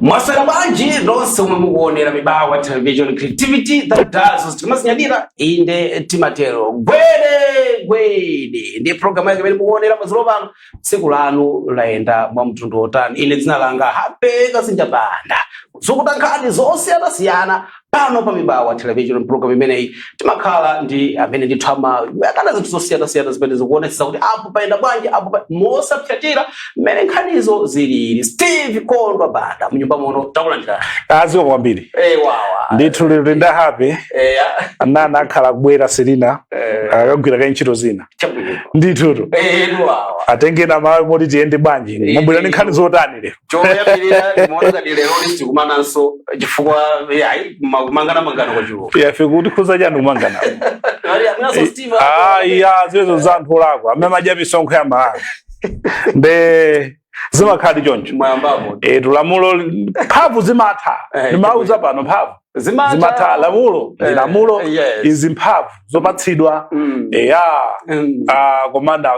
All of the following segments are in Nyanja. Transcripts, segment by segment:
Mwaswera bwanji nonse omwe mukuonera Mibawa Television, creativity that does. Timazinyadira, inde timatero. Gwede Gwede ndiye programu yake imene mukuonera madzulo pano. Tsiku lanu layenda mwa mtundu wotani? Ine dzina langa Hape Kazinja Banda, zokuta nkhani zosiyanasiyana pano pa Mibawa Television. Program imeneyi timakhala ndi amene ndithu amayang'ana zinthu zosiyanasiyana zimene zikuonetsa kuti apo payenda bwanji, apo mosapyatira mmene nkhanizo zilili. Steve Kondwa Banda mnyumba muno, takulandira. Aziko kwambiri. Wawa. Ndithu lero nda happy. Anana akhala kubwera Selina, akagwira kayi ntchito zina. Ndithutu. Wawa. Atengena mawe moti tiyende bwanji? Mubwera ndi nkhani zotani lero? Choyambirira, ndimaona ngati lero sitikumananso chifukwa yayi, kumangana mangano kwachuluka. Yafe kuti khuza chani kumangana? Mwinaso Steve. Ah, iya, ziwezo za anthu olakwa amene amadya misonkho ya Malawi, nde zimakhala choncho. Mwayambapo. Tulamulo mphamvu zimatha. Ndimauza pano, mphamvu zimatha. Zimatha. Lamulo ndi lamulo. Izi mphamvu zopatsidwa. Eya. Ah, komanda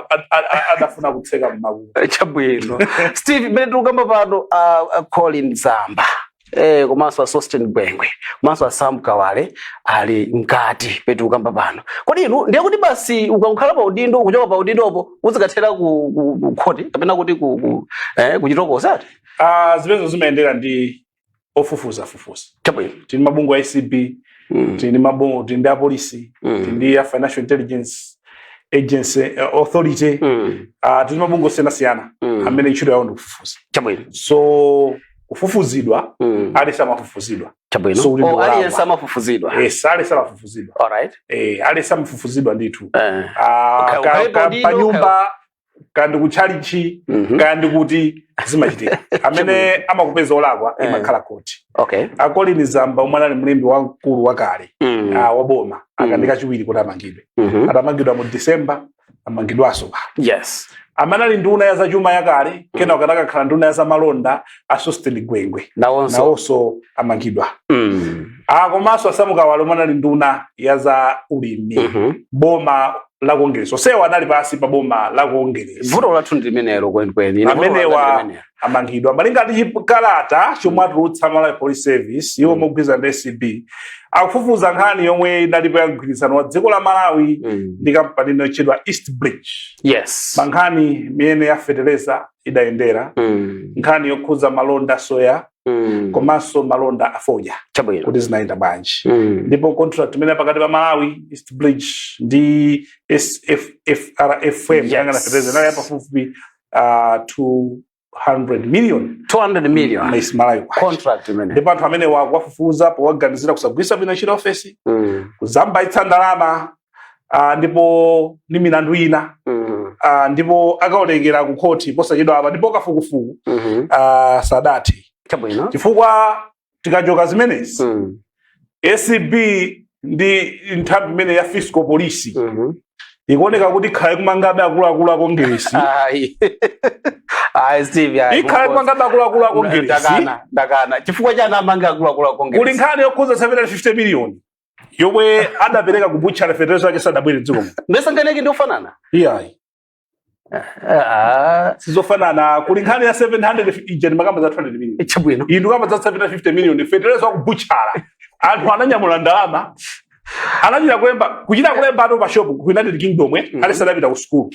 adafuna kutseka mmakutu. Chabwino, Steve, mmene tikukamba pano, Colin Zamba, komanso a Sosten Gwengwe, komanso a Sam Kawale ali mkati petikukamba pano. Kodi inu ndiye kuti basi ukakhala pa udindo, kuchoka pa udindopo uzikathera ku khoti kapena kuti ku chitokosi ati? Ah, zimenezo zimayendera ndi ofufuza fufuza. Tili mabungwe a ACB, tili mabungwe, tili ndi apolisi, tili ndi a Financial Intelligence Agency, Authority. Tili mabungwe osiyanasiyana amene ntchito yawo ndi kufufuza. So kufufuzidwa, aliyense amafufuzidwa. So kuti Oh, ndikulakwa. Aliyense amafufuzidwa. Yes, aliyense amafufuzidwa. Aliyense amafufuzidwa ndithu. Ah, ukhale pa podindo, nyumba kandi kutchalichi, kandi kuti zimachitika, amene amakupeza olakwa, imakhala khoti. A Colin Zamba omwe anali mlembi wamkulu wakale wa boma, akandi kachiwiri kuti amangidwe. Atamangidwa mu December, amangidwanso pano. Amene ali nduna ya zachuma yakale, kenako kanakakhala nduna ya zamalonda, a Sosten Gwengwe, nawonso. Nawonso amangidwa. Komanso a Sam Kawale omwe anali nduna ya za ulimi, boma la Kongeresi, onsewa anali pansi pa boma la Kongeresi. Vuto lathu ndi limenelo kwenikweni. Ine vuto langa Amenewa ndi limenelo. amangidwa malinga ndi chikalata chomwe atulutsa Malawi Police Service. Iwo mogwirizana ndi ACB akufufuza nkhani yomwe inalipo ya mgwirizano wa dziko la Malawi ndi kampani inotchedwa East Bridge pa nkhani imene ya feteleza idayendera, nkhani yokhuza malonda soya komanso malonda a fodya, kuti zinayenda bwanji. Ndipo contract imene pakati pa Malawi, East Bridge ndi SFFRFM yang'ana feteleza inali yapafupifupi 200 million. 200 million. Malawi kwacha. Contract imene. Ndipo anthu amene wakuwafufuza powaganizira kusagwiritsa bwino ntchito ofesi, kuzambaitsa ndalama, ndipo ndi milandu ina. Ndipo akaonekera ku khoti posachedwa apa, ndipo kafukufuku sadathe chifukwa tikachoka zimenezi, ACB ndi nthambi imene ya fiscal police ikuoneka kuti ikhale kumangabe akuluakulu a Kongeresi. Ayi. Ayi, Steve, ayi. Ikhale kumangabe akuluakulu a Kongeresi. Ndakana, ndakana. Chifukwa chani amanga akuluakulu a Kongeresi? Kuli nkhani yokhuza 750 million yomwe adapereka ku butchery, fetereza ake sadabwere dziko muno. Mbesa nkhani ndi ofanana. Iyayi. Ah, sizofanana. Kuli nkhani ya 700 ija, ndi makamba za 200 million. Iyi ndikamba za 750 million, fetereza wa ku butchery. Anthu ananyamula ndalama, anachita kulemba, kuchita kulemba ato pa shop ku United Kingdom, ali sadapita ku school.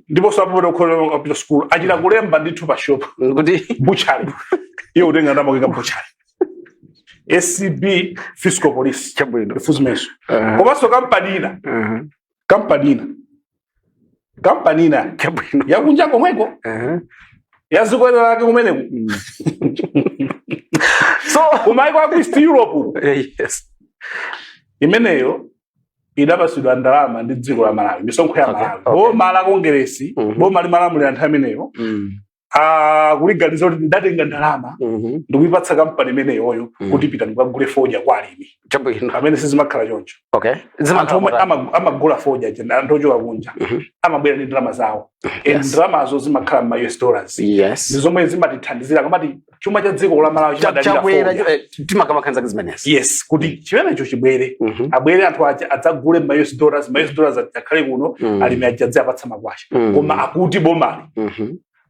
Ndipo apopeta kupita school, achita kulemba ndithu pa shop, kuti butchery. Iye utenga ndalama kuika butchery. ACB, fiscal police, ifuzimenso. Komanso kampani ina, kampani ina yakunja komweko, yazikwera lake kumeneko, so kumaiko aku East Europe, imeneyo idapasidwa ndalama ndi dziko la Malawi, misonkho ya Malawi. Boma la Kongeresi, boma limalamulira nthawi imeneyo, akuliganiza kuti ndidatenga ndalama ndikuyipatsa kampani imeneyoyo kuti pita ndikagule fodya kwa alimi, amene sizimakhala choncho. Anthu omwe amagula fodya aja, anthu ochoka kunja, amabwera ndi ndalama zawo and ndalamazo zimakhala ma US dollars. Ndi zomwe zimatithandizira kamati chuma cha dziko la Malawi chimadalira chabwera fodya. Timakamba nkhani zimenezi. Yes, kuti chimenecho chibwere, abwere anthu aja adzagule ma US dollars, ma US dollars akhale kuno, alimi aja adzapatsa makwacha. Koma akuti bomali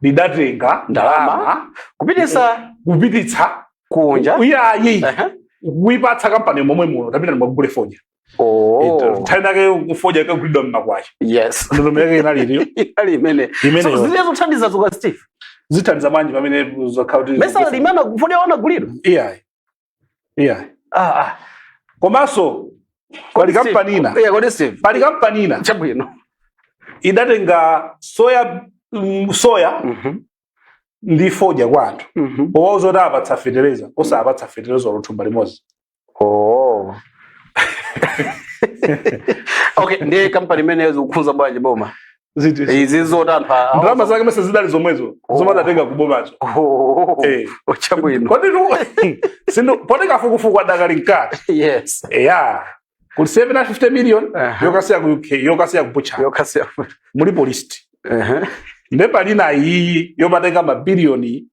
lidatenga ndalama ndalama kupitisa kupititsa Kunja. Iyayi, Ehe. kuipatsa kampani momwe muno, tapita ndimagule fodya. Oh. Nthawi nake fodya ikagulidwa mmakwacha. Ndondomeko yake inaliriyo. Inali imene. Imeneyo. So zile zothandiza zuka, Steve? Zithandiza bwanji pamene zakhala kuti Mesa limana fodya wanagulidwa? Iyayi, iyayi. Ah ah. Komanso pali kampani ina. Yeah, kodi Steve. Pali kampani ina idatenga soya, soya ndi fodya kwa anthu powauza kuti apatsa fetereza, osapatsa fetereza olo thumba limodzi. Oh. Okay, ndiye kampani imeneyo zikukhudza bwanji boma? Ziti? Izi zoti anthu Ndalama zake mese zidali zomwezo zomwe adatenga kubomazo. Oh. Eh. Chabwino. Kodi tu sindu poti kafukufuku adakali mkati? Eya, kuli 750 million yokasiya ku UK, yokasiya ku butcher. Yokasiya. Mulipo list. Nde palina iyi yomatenga mabiliyoni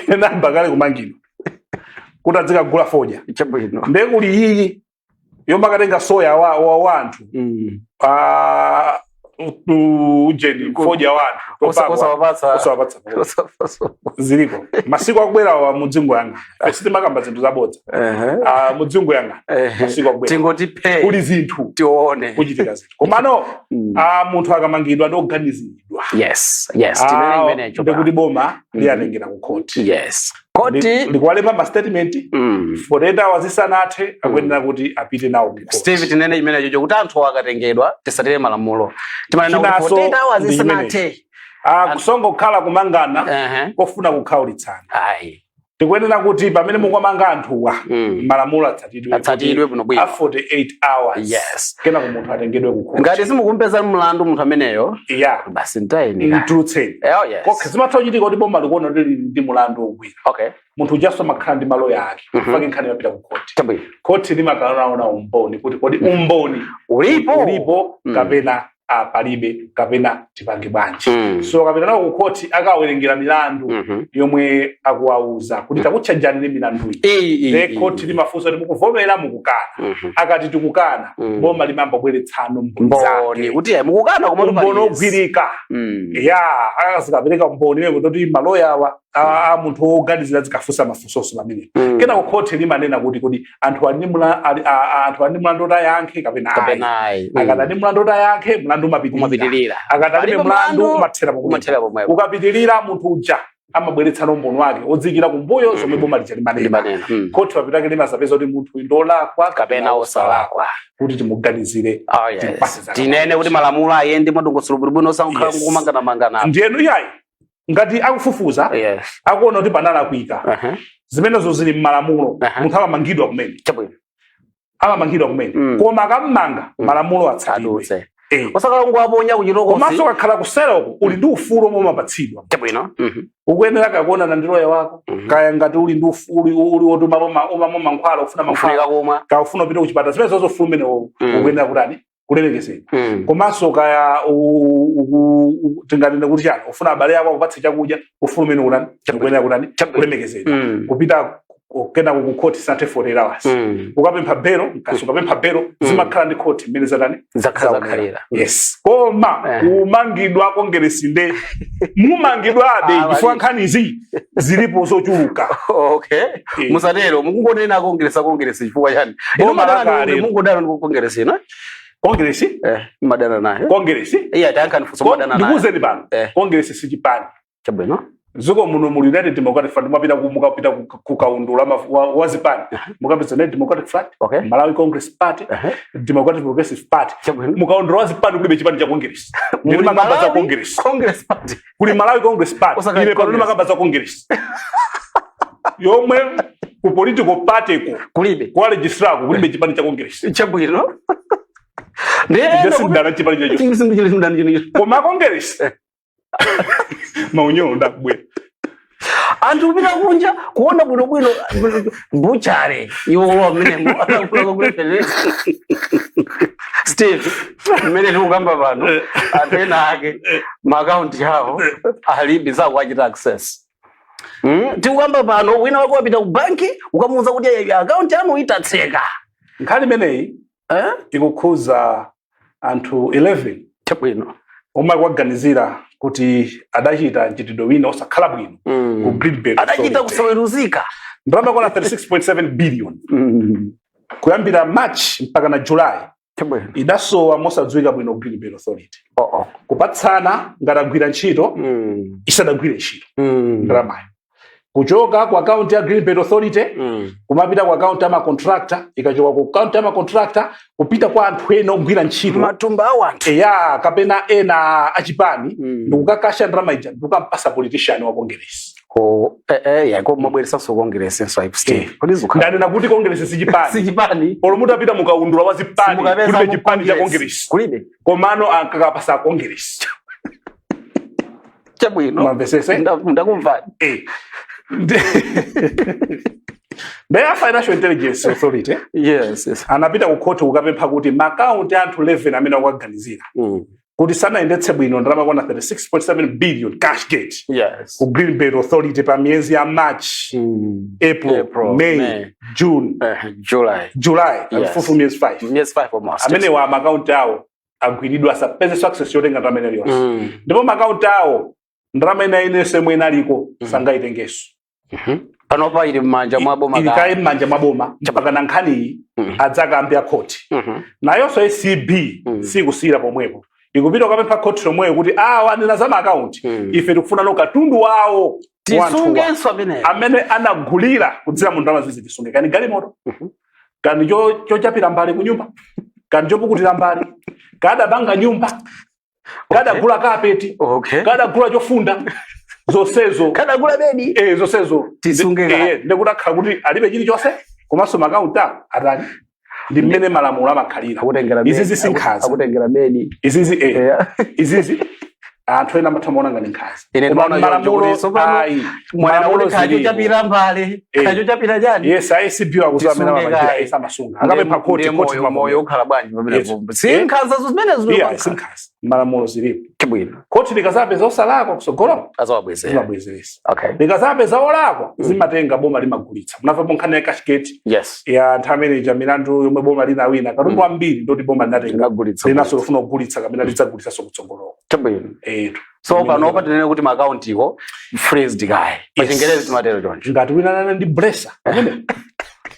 enamba kale kumangidwa kuti adzikagula fodya. Nde kuli iyi yomakatenga soya wa anthu, ah, ujeni, fodya wa anthu, tobacco, Osawapatsa. osawapatsa. Osawapatsa. Ziliko masiku akubwera mudzingo yang'ana. Ife sitimakamba zinthu zabodza. Ah, mudzingo yang'ana masiku akubwera. Tingoti phe. Kuli zinthu. Tione. Kuchitika zinthu, komano ah, munthu akamangidwa ndioganiziridwa. Yes, tinene imenecho. Ndikuti boma liyatengera ku khoti. Yes, koti. Likuwalemba ma statement. 48 hours isanathe akuyenera kuti apite nawo ku khoti. Steve, tinene imenecho chokuti anthu akatengedwa tisatire malamulo, timanena kuti Chinanso 48 hours ndi isanathe. Ah, kusongokhala kumangana kofuna kukhawulitsana. Ayi. Tikuyenera kuti pamene mukumanga anthuwa, malamulo atsatidwe. Atsatidwe bwinobwino. A 48 hours kenako munthu atengedwe ku khoti. Ngati simukumpeza mlandu munthu ameneyo, basi, ntayeni. Mtulutseni. Oh yes. Kokha zimatha kuchitika kuti boma likuona kuti lili ndi mulandu wogwira. Munthu ujaso amakhala ndi maloya ake. Fake nkhani imapita ku khoti. Khoti limakanaona umboni kuti kodi umboni ulipo, ulipo kapena palibe, kapena tipange bwanji. So kapita nawo ku khoti, akawerengera milandu yomwe akuwauza kuti takutchajani ndi milanduyi. Iyi, The khoti limafunsa kuti mukuvomera, mukukana? Akati tikukana, boma limambobweretsano mboni mboni zake. Kuti mukukana koma umboni ogwirika. Ya, akazikapereka umboni imene kuti maloya awa a munthu woganizira zikafunsa mafunsonso pamene kenako khoti limanena kuti kodi anthu ali ndi anthu ali ndi mlandu oti ayankhe kapena ayi. Kapena ayi. Akati ali ndi mlandu oti ayankhe, mlandu umapitirira. Umapitirira. Akati alibe Palibe mlandu, mlandu, umathera pomwepo. Umathera pomwepo. Ukapitirira, munthu uja amabweretsa umboni wake odzikira kumbuyo zomwe boma lija limanena. Limanena. Khoti papitake limazapeza kuti munthu uyu ndolakwa kapena osalakwa, kuti timuganizire, Oh, yes. timupase zaka. Tinene kuti malamulo ayende mwadongosolo bwinobwino, osangokhala kumanganamangana. Ndiyenu iyayi, ngati akufufuza, akuona kuti panalakwika, zimenezo zili m'malamulo. Munthu amamangidwa kumene. Amamangidwa kumene. Koma akammanga, malamulo atsatidwe. Adutse. Eh. Osakhala kungowaponya kuchitokosi. Komanso kakhala kuseloko, uli ndi ufulu omwe umapatsidwa. Ukuyenera kakuonana ndi loya wako. Kaya ngati uli ndi ufulu, uli woti umamwa mankhwala, ufuna ufunika mankhwala, kumwa, kaya ufuna upite kuchipatala, zimene zozo ufulu umenewo ukuyenera kutani, kulemekezedwa. Komanso kaya tinganene kuti chani, ufuna abale ako akupatse chakudya, ufulu umene utani, ukuyenera kutani, kulemekezedwa. Kupita kenako ku khoti sanathe 48 hours, ukapempha belo, mkasi ukapempha belo, zimakhala ndi khoti mmene zatani, zakhala zaonera. zakhalira. Yes, koma kumangidwa Kongeresi, nde mumangidwabe, chifukwa nkhani izi zilipo zochuluka. Okay. Eh. Musatero, mukungonena Kongeresi, Kongeresi chifukwa chani? Inu Boma madana lakale. Mungodana ndi Kongeresi ino? Kongeresi? Eh, madana nayo. Kongeresi? Iya, tayankhani funso, madana nayo. Ndikuwuzeni pano, Kongeresi sichipani. Dziko muno muli United Democratic Front. Mwapita mukapita ku kaundula wa zipani, mukapeza United Democratic Front, Malawi Congress Party, Democratic Progressive Party. Mukaundula wa zipani kulibe chipani cha Congress. Muli Ndili makamba za Malawi Congress. Congress Party. Kuli Malawi Congress Party. Osakhala Ine pano Congress. ndimakamba za Congress yomwe ku political party ko kulibe. Kwa registrako kulibe chipani cha Congress. Ndiye Ndesindana chipani chacho, koma Congress maunyolo ndakubwera. Anthu kupita kunja kuona bwinobwino buchare, iwo amene Steve, mmene tikukamba pano, anthu ena ake maakaunti awo alibe, sakuachita access. Tikukamba pano, wina wake wapita ku banki, ukamuuza kuti akaunti yanu itatseka. Nkhani imeneyi Eh? ikukhuza anthu 11 omwe akuwaganizira kuti adachita mchitidwe wina osakhala bwino ku Greenbelt Adachita Authority. kusaweruzika. Ndalama yokwana 36.7 billion kuyambira March mpaka na July Chabwino. idasowa mosadziwika bwino Green Belt Authority. Oh, oh. Kupatsana ngati agwira ntchito isadagwire ntchito ndalamayo. Kuchoka ku account ya Green Belt Authority kumapita ku account ya macontractor, ikachoka ku account ya macontractor kupita kwa anthu ena ogwira ntchito Matumba a wanthu. Eya, kapena ena achipani, ndikukakasha ndalama ija ndikukampasa politician wa Congress. Ko ya ko mabweresanso Congress nso ayi Steve. Kodi zikhala Ndanena kuti Congress si chipani. Si chipani. Olo mutapita mukaundula wa zipani, Simukapeza kulibe mu chipani cha Congress. Congress. Kulibe. Komano ankakapasa Congress. Chabwino. Mamvesese? Ndakumvani. Ndiye Financial Intelligence Authority Yes. anapita ku court kukapempha kuti maakaunti anthu 11 amene akuwaganizira kuti sanayendetse bwino ndalama kwana 36.7 billion cash gate ku Green Belt Authority pa miyezi ya March, April, April, May, May. June, July. July, fufu miyezi 5. Miyezi 5 almost. Amenewa maakaunti awo agwiridwa asapezenso access yotenga ndalama ineyo yonse. Ndipo maakaunti awo ndalama ina inenso yomwe inaliko sangaitengenso. Panopa ili m'manja mwa boma. Ili kaye m'manja mwa boma mpaka na nkhaniyi adzakambe a khoti. Nayonso ACB sikusiyira pomwepo, ikupita kukapempha khoti lomweyo kuti awa anena za maakaunti, ife tikufuna no katundu wawo wanthuwa Tisungenso amene amene anagulira kudzera mu ndalama zizi tisunge, kani galimoto, kani chochapira mbale ku nyumba, kani chopukutira mbale, kadapanga nyumba, kadagula kapeti, kadagula chofunda, zonsezo. Kadagula bedi. Zonsezo. Tisunge kaye. Ndikuti akhala kuti alibe chilichonse, komanso makaunti awo atani. Ndi mmene malamulo amakhalira. Akutengera Izizi bedi. si nkhanza. Akutengera bedi. Izizi Yeah. izizi anthu ena amatha maona ngati nkhanza. Ine Koma ndimaona choncho malamulo kuti tsopano ayi, mwana malamulo kuti zilipo. kachochapira mbale, kachochapira chani. Yes, ACB akuziwa amene Tisunge amapangira kaye. esa amasunga. Akapempha khoti, Ndiye khoti moyo limamvomera. moyo ukhala bwanji pamene Yes. pomwe? Si nkhanza zimenezo. Yeah, si nkhanza, malamulo zilipo. Chabwino. Khoti likazapeza osalakwa kusogolo Azawabwezera. zimabwezeresa. Likazapeza olakwa zimatenga, boma limagulitsa. Munamvapo nkhani ya cashgate ya nthawi imene milandu yomwe boma linawina katundu ambiri, ndoti boma linatenga Linagulitsa. linaso lofuna kugulitsa kapena lidzagulitsanso kutsogoloko. Chabwino. Etu. So panopa tinene kuti maakaunti freezed kaye, pa Chingerezi timatero choncho. Ngati wina nane ndi blesser pamene,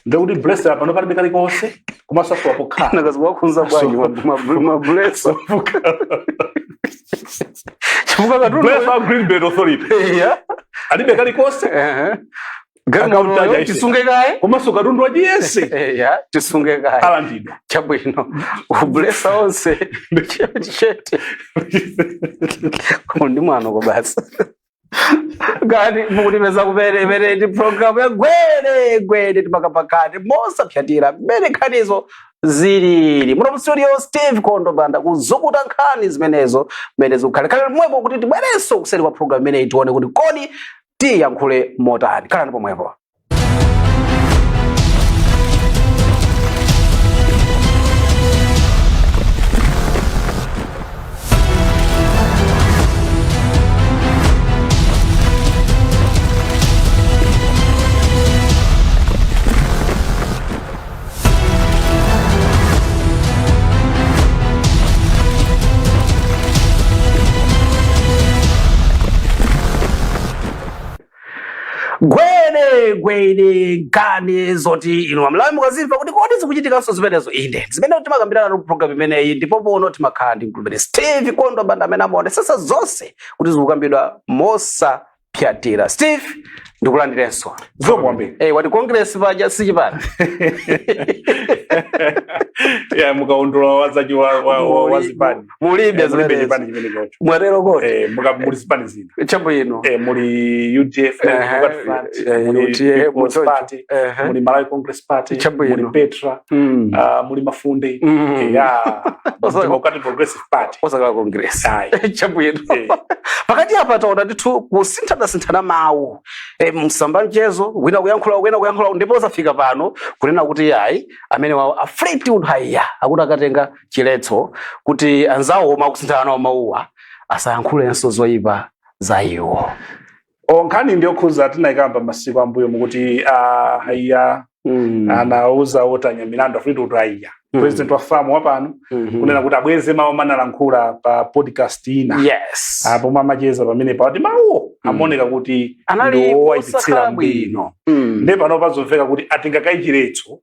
ndekuti blesser pano palibe kalikonse, komanso asowa pokhala. Nakazi wakhunza bwanji mablesser chifukwa katundu Blesser wa Green Belt Authority alibe kalikonse. Akaunti aja ise. Tisunge kaye. Komanso katundu wajiyese Eya, tisunge kaye. Alandidwa. Chabwino, ublesser onse chete ndi mwano ko basi. Gani mukutipeza kumene imene ndi programu ya Gwede Gwede, timakapakati mosapyatira mmene nkhanizo zilili. Muno mu studio Steve Kondo Banda kuzukuta nkhani zimenezo mmene zikukhala. Khalani pomwepo kuti tibwerenso kuseri kwa programu imeneyi, tione kuti kodi tiyankhule motani. Khalani pomwepo. Gwede Gwede, nkhani zoti inu Amalawi mukazimva kuti kodi zikuchitikanso zimenezo? Inde, zimene timakambirana ku program imeneyi, ndipo pono timakhala ndi mkulu Steve Kondo Banda amene amaonesesa zonse kuti zikukambidwa mosapyatira. Steve, ndikulandirenso. Zikomo kwambiri. Wati Congress paja sichipani. Yeah, mukaundula wazachi wa zipani. Mulibe Mulibe zimenezo. chipani chimene chocho. Mwatero kodi? Muli zipani zina. Chabwino. Muli UDF, Democratic Front, muli UDF, People's Mutocho. Party, muli Malawi Congress Party, Chabwino. muli Petra, muli Mafunde, yeah, Democratic Progressive Party. Osakala Congress. Ayi. Chabwino. Pakati apa taona ndithu kusinthanasinthana mawu, msamba mchezo, wina kuyankhula, wina kuyankhula, ndipo zafika pano kunena kuti ayi, amene wawo a Fleetwood Haiya akuti akatenga chiletso kuti anzawo omwe akusinthana nawo mawuwa asayankhulenso zoyipa za iwo. O, nkhani ndiyokhuza tinayikamba masiku ambuyo mukuti Haiya anauza otanya milandu a Fleetwood Haiya President wa FAM wapano, kunena kuti abweze mawu manalankhula pa podcast ina. Apo mamacheza pamene pawati mawuwo amaoneka kuti anali ndi owayipitsira osakhala mbiri. bwino. Nde pano pazomveka kuti atingakayichiretso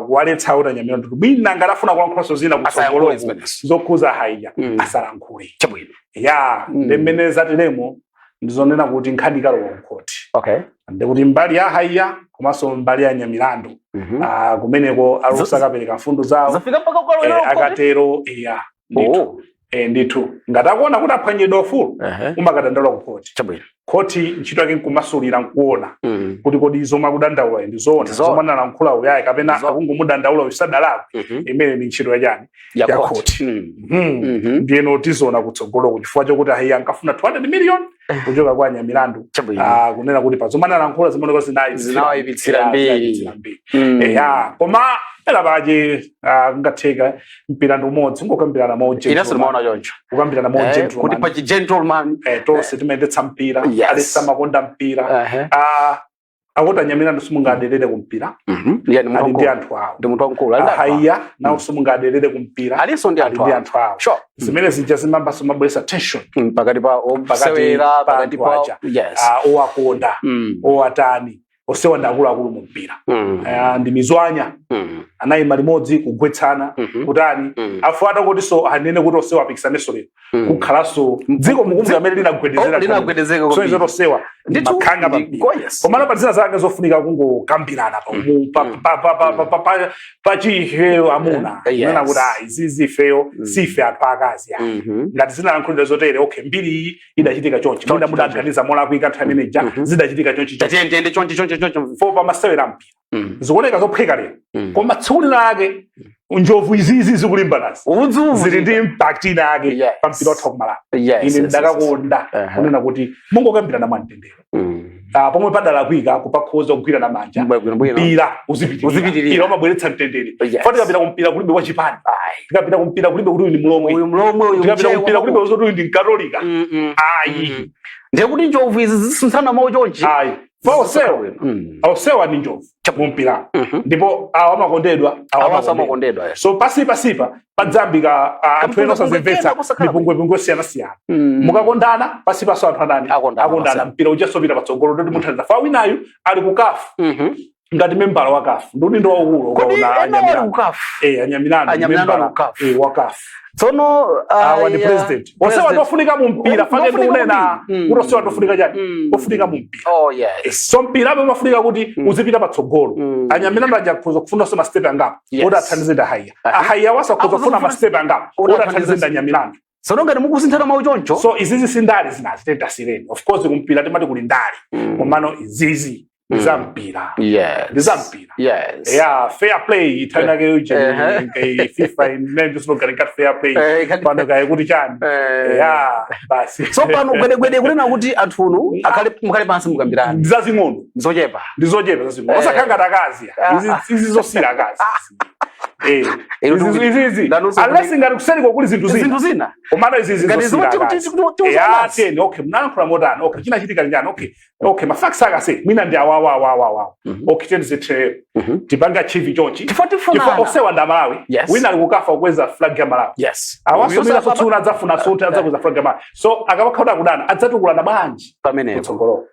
kuwaletsa a Nyamilandu kuti mwina ngati afuna kulankhulaso zina asayankhule kutsogoloko zimenezo. Zokhuza Haiya, asalankhule. Ya. Ndi mmene zatilemo, ndizonena kuti nkhani ikalowa kukhoti. Ndikuti mbali ya Haiya komanso mbali ya Nyamilandu, kumeneko alusa akapereka mfundo zawo. Zafika mpaka kukalowera kukhoti? Akatero, iya, ndithu. Ndithu, ngati akuona kuti aphwanyidwa ufulu, umakadandaula ku khoti. Khoti ntchito yake nkumasulira, nkuona kuti kodi zomwe akudandaula ndi zoona, Ndizoona. zomwe analankhula uyayi, kapena Ndizoona. akungomudandaula uyu sadalakwe. Imene ndi ntchito yachani? Ya Ya court. Khoti. Ndiyeno tizoona kutsogoloko, chifukwa chokuti Haiya ankafuna 200 million kuchoka kwa Nyamilandu. Kunena kuti pa zomwe analankhula zimaoneka zinayi Zinawayipitsira mbiri. Zinawayipitsira mbiri. Ya, koma pena pache ngatheka mpira ndi umodzi, ungokambirana mo Inenso ndimaona choncho. kukambirana mo Kuti gentleman. Pa gentleman. Tonse timayendetsa mpira, alesa makonda mpira. Akuti Anyamilandu simungaderere kumpira, Yeah, ndi munthu ali ndi wamkulu. anthu awo. Ndi munthu wamkulu. Ali ndi anthu awo. Ahaiya nawo simungaderere kumpira, alinso ndi ali anthu ndi awo. anthu awo. Zimene zija zimambaso mabweresa tension Pakati pa osewera, pa pakati anthu pa aja. Owakonda, owatani, osewa ndi akuluakulu mu mpira. Ndi mizwanya, anayima limodzi kugwetsana, kutani. Afu atakutinso anene kuti osewa apikisanenso lero, kukhalanso dziko mukumbuka amene linagwedezera. Oh, linagwedezeka So kwambiri. izo tosewa Ndithu, makhanga pa mpira. oh, yes. Komano pa zina zake zofunika kungokambirana pa pa pa pa pa pa pa pa chifeyo amuna, kunena kuti ah, izizi ifeyo sife anthu akazi ah. Ngati zinalankhulidwa zotere, okay, mbiri iyi idachitika chonchi, mwina mudaganiza molakwika nthawi imeneja, zidachitika chonchi chonchi. Tatiye tiyende chonchi chonchi chonchi. Fo pamasewera mpira zikuoneka zophweka lero, koma tsiku lina lake njovu izizi zikulimbanazi Udzu zili ndi impact ina yake pa mpira wathu wakumalawi. Ine ndakakonda kunena kuti mungokambirana mwamtendere. Pomwe padalakwika kupakhoza kugwirana manja, Bwino bwino. mpira uzipitirira. Uzipitirira. Mpira umabweretsa mtendere. Fa tikapita kumpira kulibe wachipani, tikapita kumpira kulibe kuti uyu ndi Mlomwe, Uyu Mlomwe, uyu tikapita Mchewa. kumpira kulibe kuti uyu ndi Mkatolika. Ayi. Ndiye kuti njovu izi zisunthana mawu chonchi. Ayi, fa osewa osewa ndi njovu mumpira, ndipo awa amakondedwa, awa awaso amakondedwa. Amakondedwa. So pasipa padzambika anthu ena osazimvetsa, kusakhala mipungwepungwe osiyanasiyana. Mukakondana pasipaso anthu anani? Akondana. Akondana. Pasiyana. Mpira uchasopita patsogolo, ndoti muthandiza fa winayu ali ku CAF ngati membala wa CAF, ndudi ndo waukulu. Kodi ukaona ena wali Anyamilandu. ku CAF? Anyamilandu. Anyamilandu ali Membala, ku CAF. Wa CAF. Tsono Awa ndi president, osewa ndofunika mu mpira. Fake Ndofunika ndikunena kwambiri. kuti osewa ndofunika chani? Ofunika mu mpira. So mpira apo umafunika kuti uzipita patsogolo. Anyamilandu aja akhoza kufunanso ma step angapo kuti athandize ndi Ahaiya. Ahaiya wasakhoza Akhoza kufuna kufuna- ma step angapo kuti kuti athandize athandize ndi Anyamilandu. Tsono ngati mukusinthana mawu choncho, So izizi si ndale zinazi, tentasireni. Of course kumpira timati kuli ndale, komano izizi ndi za mpira, ndi za mpira. Yeah, fair play ithani yake uje FIFA imene slogan ngati fair play, pano kaye kuti chani? Yeah, basi. So pano gwedegwede kunena kuti anthunu akhale, mukhale pansi mukambirane. Ndi zazing'ono. Zochepa. Ndi zochepa, zazing'ono. Osakhala ngati akazi. Izi zosira akazi. Inu Izizi nanunso unless ngati kuseriko kuli zinthu zina. Zinthu zina. Komano izizi Ngati zosira zimati akazi. kuti Ya, tiyeni, okay, mnalankhula motani? Okay, chinachitika njani? Okay, ma facts akase mwina ndi awawa, awawa, awawa. Okay, tiyeni zithe tipanga chivi chonchi, chifukwa chifukwa tifunana. osewa nda Malawi. Wina ali ku CAF kukweza flag ya Malawi. Awaso mwina sotsuna adzafuna suti adzakweza flag ya Malawi. So akapakhala kudana, adzatukulana bwanji pamenepo kutsogolo?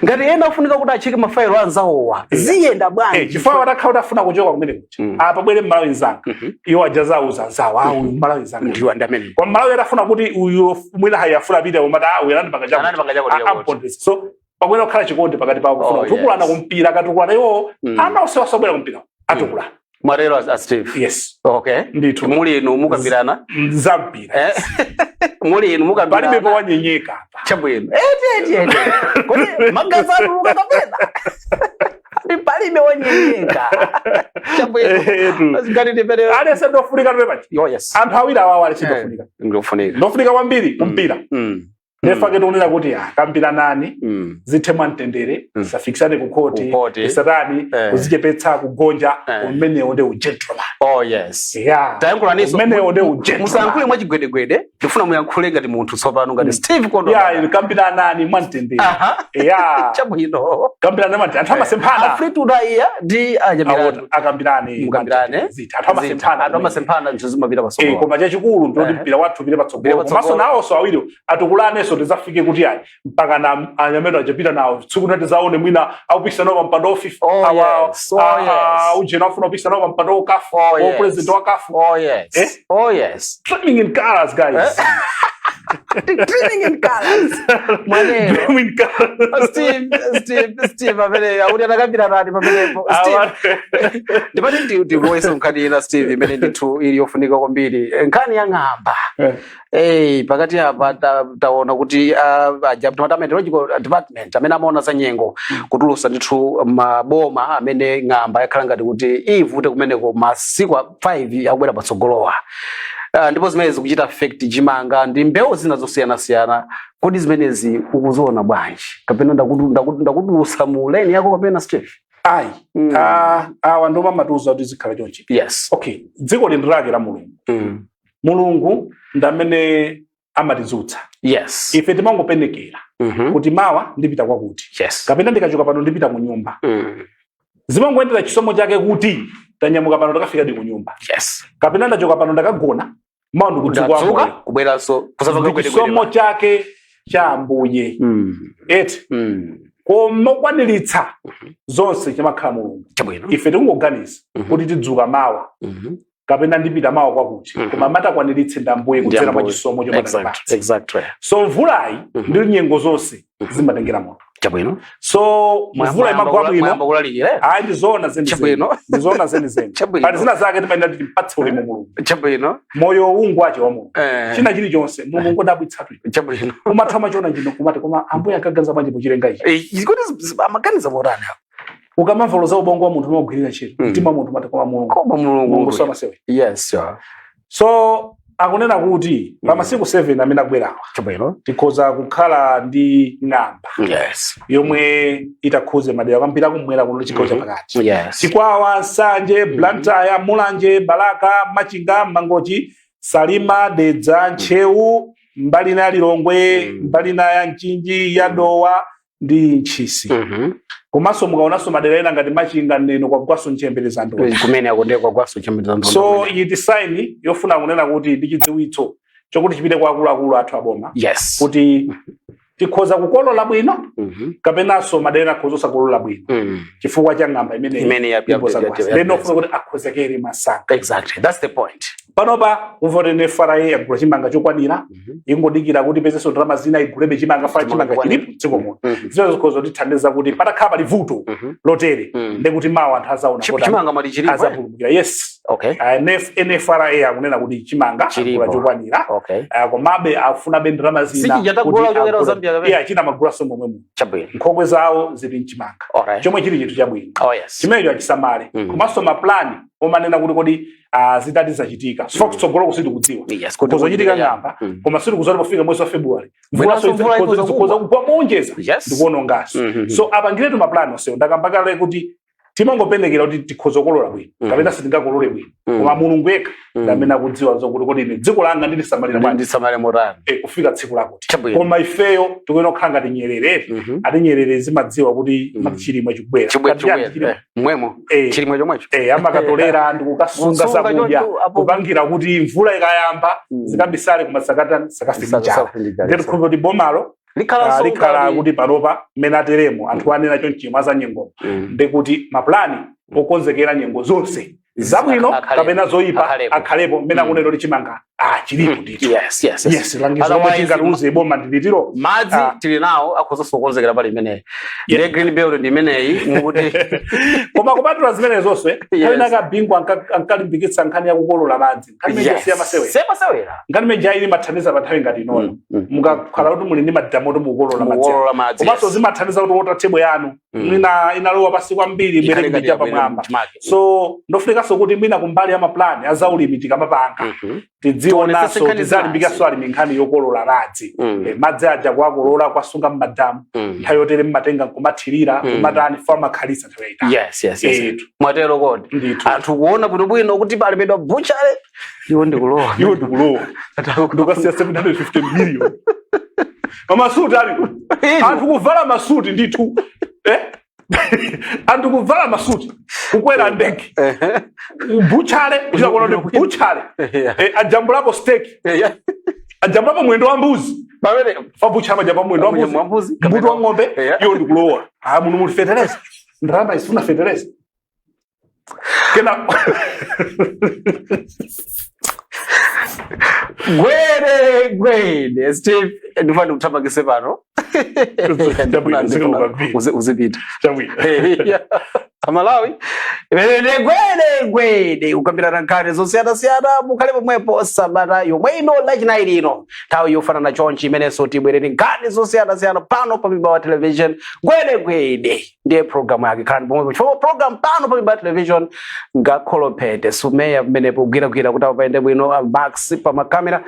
Ngati ena afunika kuti acheke mafailo anzawowa, ziyenda bwanji? Chifukwa watakhala utafuna kuchoka kumene kucha, apa bwere Mmalawi mzanga, iwo ajazauza anzawo, ah, uyu Mmalawi mzanga. Ndiwo ndi amene. Kwa Mmalawi atafuna kuti uyu mwina hayafuna apite, komati ah, uyu anandipanga chakuti. Anandipanga chakuti, chakuti. Ampondesa. So pakuyenera kukhala chikondi pakati pawo kufuna kutukulana kumpira. Akatukulana iwo, ana onse wasobwera kumpira atukulana. Mwatero a Steve? Yes. Okay. Ndithu. Muli inu mukambirana. Za mpira. Muli inu mukambirana. Palibe powanyenyeka apa. Chabwino, eti eti eti, kodi magazi atuluka kapena ndi palibe wanyenyeka? Chabwino. Etu. Ngati tipere Aliyense ndofunika tupe pachi. Oh yes. Anthu awiri awawo ali chindofunika, Ndofunika. ndofunika kwambiri kumpira. Ndefake tikunena kuti kambiranani, zithe mwamtendere, safikisane ku khoti. Kukhoti. Satani, kuzichepetsa, kugonja. Umenewo ndi ugentleman. Oh yes. Yeah. Tayankhulaninso. Umenewo ndi ugentleman. Musayankhule mwachigwedegwede, ndifuna muyankhule ngati munthu tsopano, ngati Steve Kondo. Yeah, kambiranani mwamtendere. Yeah. Chabwino. Kambirana mwamtendere, anthu amasemphana. Afritu udaiya ndi anyamirandu. Akambirane. Mukambirane. Zitha, anthu amasemphana. Anthu amasemphana, nthu zimapita patsogolo. Koma chachikulu ndoti mpira wathu upite patsogolo. Upite patsogolo. Komanso nawonso awiri atukulaneso, tidzafike kuti ayi, mpaka na anyamene achapita nawo tsiku linati zaone mwina akupikisana nawo pa mpando wa FIFA. Oh, yes. Oh, yes. Ujena afuna kupikisana nawo pa mpando wa CAF, Oh, yes. president wa CAF. Oh yes. Eh? Oh yes. Dreaming in colors, guys. Dreaming in colors, mwanero. Dreaming in colors. Steve, Steve, Steve amene akuti atakambira nani pamenepo, Steve? Ndipati ndiloweso nkhani ina, Steve, imene ndithu ili yofunika kwambiri, nkhani ya ng'amba. Pakati apa taona kuti meteorological department amene amaona za nyengo kutulusa ndithu maboma amene ng'amba yakhala ngati kuti ivute kumeneko masiku 5 akubwera patsogolowa. Ndipo zimene zikuchita affect chimanga ndi mbewu zina zosiyanasiyana. Kodi zimenezi ukuziona bwanji, kapena ndakutulusa mu lane yako kapena, Steve? Ayi. Ah, awa ndo mamatuza kuti zikhala chonchi. Okay, dziko lindi lake la Mulungu. Mulungu ndamene amatidzutsa. Ife timangopenekera kuti mawa ndipita kwakuti, kapena ndikachoka pano ndipita ku nyumba. Zimangoyendera chisomo chake kuti tanyamuka pano, takafika di ku nyumba, kapena ndachoka pano, ndakagona, mawa ndikudzuka Ndadzuka moyo. kubweranso kusapanga. Ndi chisomo chake cha Ambuye, eti? Koma kwaniritsa zonse chimakhala Mulungu. Ife tikungoganiza kuti tidzuka mawa, kapena ndipita mawa kwakuti, koma amatakwaniritse ndi Ambuye kudzera mwa Ambuye. chisomo chomwe amatipatsa. So mvulayi ndi nyengo zonse zimatengera moto. So mvula imagwa bwino. Mwayamba kulalikira. Ayi, ndizoona zenizeni. Ndizoona zenizeni. Pali zina zake timayenera kuti timpatse ulemu Mulungu. Moyo ungu wache wa Mulungu. China chilichonse Mulungu ngodabwitsatu. Umatha machona chino kumati, koma Ambuye akaganiza bwanji pochilenga ichi? Kodi amaganiza motani apo? Ukamamva za ubongo wa munthu umagwirira ntchito, mtima wa munthu, umati, koma Mulungu. Koma Mulungu. Mulungu samasewe. So akunena kuti pa masiku 7 amene akubwerawa, tikhoza kukhala ndi ng'amba yomwe itakhuze madera kwambiri akumwera kuno, chigawo chapakati, Chikwawa, Nsanje, Blantyre, Mulanje, Balaka, Machinga, Mangochi, Salima, Dedza, Ntcheu, mbali ina ya Lilongwe, mbali ina ya Mchinji, ya Dowa ndi Ntchisi. Komanso mukaonanso madera ena ngati Machinga, Neno, kwagwaso nchembere za ndodo. Kumene akundekwa kwagwaso nchembere za ndodo. So iyi ndi sign yofuna kunena kuti ndi chidziwitso chokuti chipite kwa akuluakulu athu aboma kuti tikhoza kukolola bwino, kapenanso madera akhoza osakolola bwino chifukwa cha ng'amba imene imene ndipo zagwasa. Lero ofuna kuti akhozekere masanga. Exactly, that's the point. Panopa kumva kuti NFRA yagula chimanga chokwanira, ingodikira kuti ipezenso ndalama zina igulebe chimanga fa Chimanga chimanga chokwanira. chilipo dziko muno. Zimene zikhoza kutithandiza kuti patakhala pali vuto lotere, ndekuti mawa anthu azaona kuti Chimanga mati chilipo, eh? Azapulumukira, yes. NFRA akunena kuti chimanga Chilipo. agula chokwanira. Komabe afunabe ndalama zina Sichija tagula kuti kuchokera agule. Zambia kapena? Yeah, china magulaso momwe muno. Nkhokwe zawo zili mchimanga, chomwe chili chinthu chabwino. Chimenecho achisamale. Komanso maplani omanena kuti kodi zitati zachitika so kutsogolo kusitikudziwa kuzochitika ng'amba, koma sitikudziwa pofika mwezi wa February Mwinanso mvula ikhoza zikhoza kugwa. kugwa monjeza ndikuonongaso. So apangiretu maplani onsewo. Ndakambakale kuti timangopenekera kuti tikhoza kukolola bwino, kapena sitingakolole bwino, koma Mulungu yekha ndamene akudziwa zokuti kodi ine dziko langa ndilisamalira bwanji Ndisamale motani kufika tsiku lakuti. Chabwino. Koma ifeyo tikuyenera kukhala ngati nyerere. Ati nyerere zimadziwa kuti chilimwe chikubwera. Chibwe Ngati chani chibwe chilimwe. Mwemo. Chilimwe chomwecho. Amakatolera ndi kukasunga Kusunga zakudya, choncho, apo- kupangira kuti mvula ikayamba zikabisale, koma sakafika njala. Sakafika. Ndiye tikhulupirira kuti bomalo likhala likhala kuti panopa mmene ateremo anthu anena chonchimwe azanyengo, ndikuti maplani okonzekera nyengo zonse zabwino kapena zoyipa Akhalepo. akhalepo. Mmene akunena kuti chimanga chilipo ndithu. Yes. Yes, langizo lomwe Otherwise- tingatiuze boma ndilitiro. Madzi tili nawo, akhozanso kukonzekera pali imeneyi. Ndiye green belt ndi imeneyi mukuti. Koma kupatula zimene zonse, nthawi inaka Bingu ankalimbikitsa nkhani yakukolola madzi, nkhani imene siya masewera. Semasewera. Nkhani imene ili imathandiza pa nthawi ngati inoyo, mukakhala kuti muli ndi madamu oti mukukolola madzi, Mukukolola madzi. komanso zimathandiza kuti water table yanu mwina inalowa pasi kwambiri, ibwere Ikhale ngati kuja yabwere pamwamba. mchimake. So ndofunikanso kuti mwina kumbali ya maplani azaulimi tikamapanga Tidzionanso. Tionetsetse nkhani Tizalimbikanso alimi nkhani yokolola madzi. Madzi aja kuwakolola, kwasunga mmadamu, nthawi yotere mmatenga nkumathirira, kumatani fo amakhalisa nthawi yayitali. Yes. Etu. Mwatero kodi? Ndithu. Anthu kuona bwinobwino kuti palembedwa butchery, iwo ndikulowa. Iwo ndikulowa, ndikasiya 750 million mamasuti ali anthu kuvala masuti ndithu, eh? Anthu kuvala masuti, kukwera ndege, butchery, kuchita kuti butchery, ajambulapo steak, ajambulapo mwendo wa mbuzi. Pamene fa butchery amajamba mwendo wa mbuzi, wa mbuzi, mbuto wa ng'ombe. Iwo ndikulowa, ah, muno muli fetereza, ndalama isifuna fetereza kena. Gwede gwede, Steve, ndifuna ndikuthamangise pano. Chabwino, zikomo kwambiri. Uzipita. Chabwino. Amalawi, imene ndi Gwede Gwede, kukambirana nkhani zosiyanasiyana. Mukhale pomwepo sabata yomwe ino, Lachinayi lino, nthawi yofanana chonchi, imenenso tibwerere nkhani zosiyanasiyana pano pa Mibawa Television. Gwede Gwede ndiye programu yake. Khalani pomwepo chifukwa program pano pa Mibawa Television ngakholopete sumeya pamenepo kugwiragwira kuti apayende bwino, a Max pa makamera,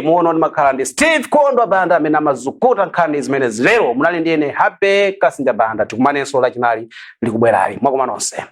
muono ndimakhala ndi Steve Kondwa Banda amene amazukuta nkhani zimenezi. Lero munali ndi ine, Happy Kasinja Banda. Tikumanenso Lachinayi likubwerali. Mwakoma nonse.